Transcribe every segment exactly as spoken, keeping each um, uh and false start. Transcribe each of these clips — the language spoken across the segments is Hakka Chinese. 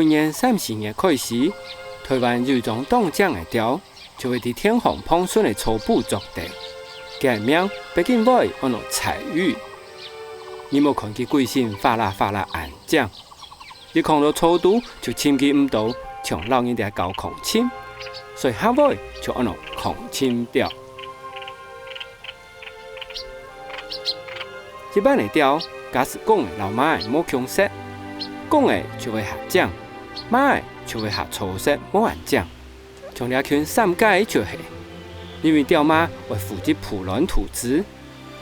每年三四月開始，臺灣有一種當靚个鳥，就會在田項傍筍个草埔著地。佢个名北京話安到彩鷸。你莫看佢歸身花啦花啦恁靚，一囥到草肚就尋佢毋到，像摎人家搞抗侵，所以客話就安到抗侵鳥。 一般个鳥，假使公个摎媽个無共色，公个就會較靚，媽个就會較草色無恁靚。像這群三界就係，因為鳥媽會負責孵卵吐子，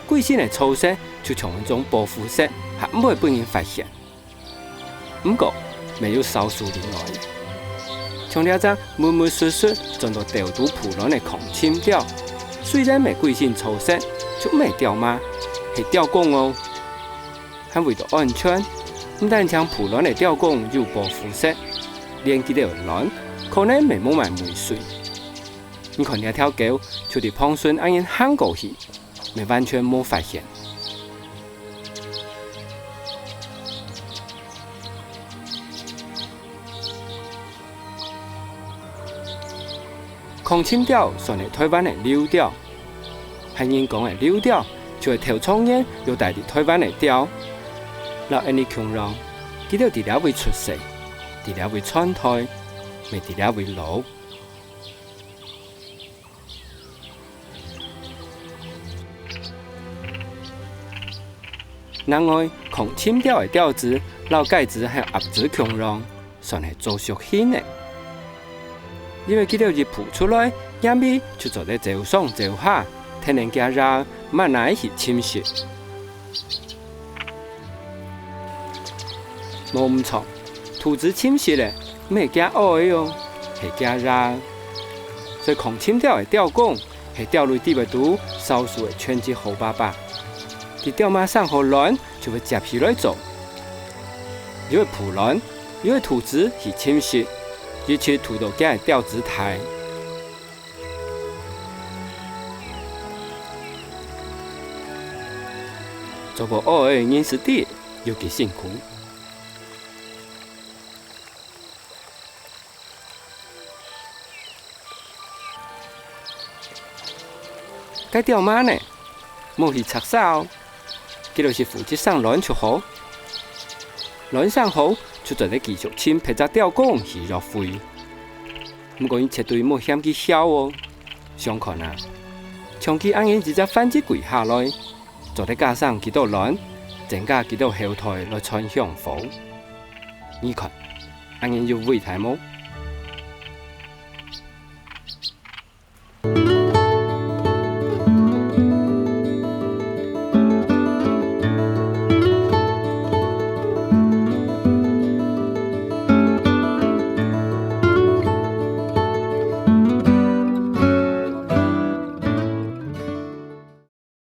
歸身个草色就像一種保護色，較毋會分人發現。 毋過，乜有少數例外。像這隻密密實實鑽到竇肚孵卵个抗侵鳥，雖然乜歸身草色，就毋係鳥媽，係鳥公哦。還為著安全，毋單淨孵卵个鳥公有保護色，連佢兜个卵可能乜無麼个味緒。你看這條狗就在傍筍恁樣行過去，乜完全無發現。 抗侵鳥算係臺灣个留鳥，漢人講个留鳥就係頭長年有戴在臺灣个鳥。摎𫣆俚共樣，佢兜在這位出世，在這位傳代，乜在這位老。 另外，抗侵鳥个鳥子摎雞子還有鴨子共樣，算係早熟型个。因為佢兜一孵出來，黏佢就做得走上走下，跈等厥爺，慢慢去尋食。 無毋著，兔子尋食个，毋係厥仔哦，係厥爺。所以抗侵鳥个鳥公，係鳥類裡肚少數个全職好爸爸。佢鳥媽生好卵，就會接起來做。又會孵卵，又會兔子去尋食，一直兔到厥个鳥子大。 做過仔个人斯知，有幾辛苦。該鳥媽呢？ 無去拆潲，佢就係負責生卵就好。卵生好，就做得繼續尋別隻鳥公去約會。毋過你絕對莫嫌佢嬈哦，想看啊，像佢恁樣一隻繁殖季下來，做得加生幾多卵，增加幾多後代來傳香火。你看，恁樣有偉大無？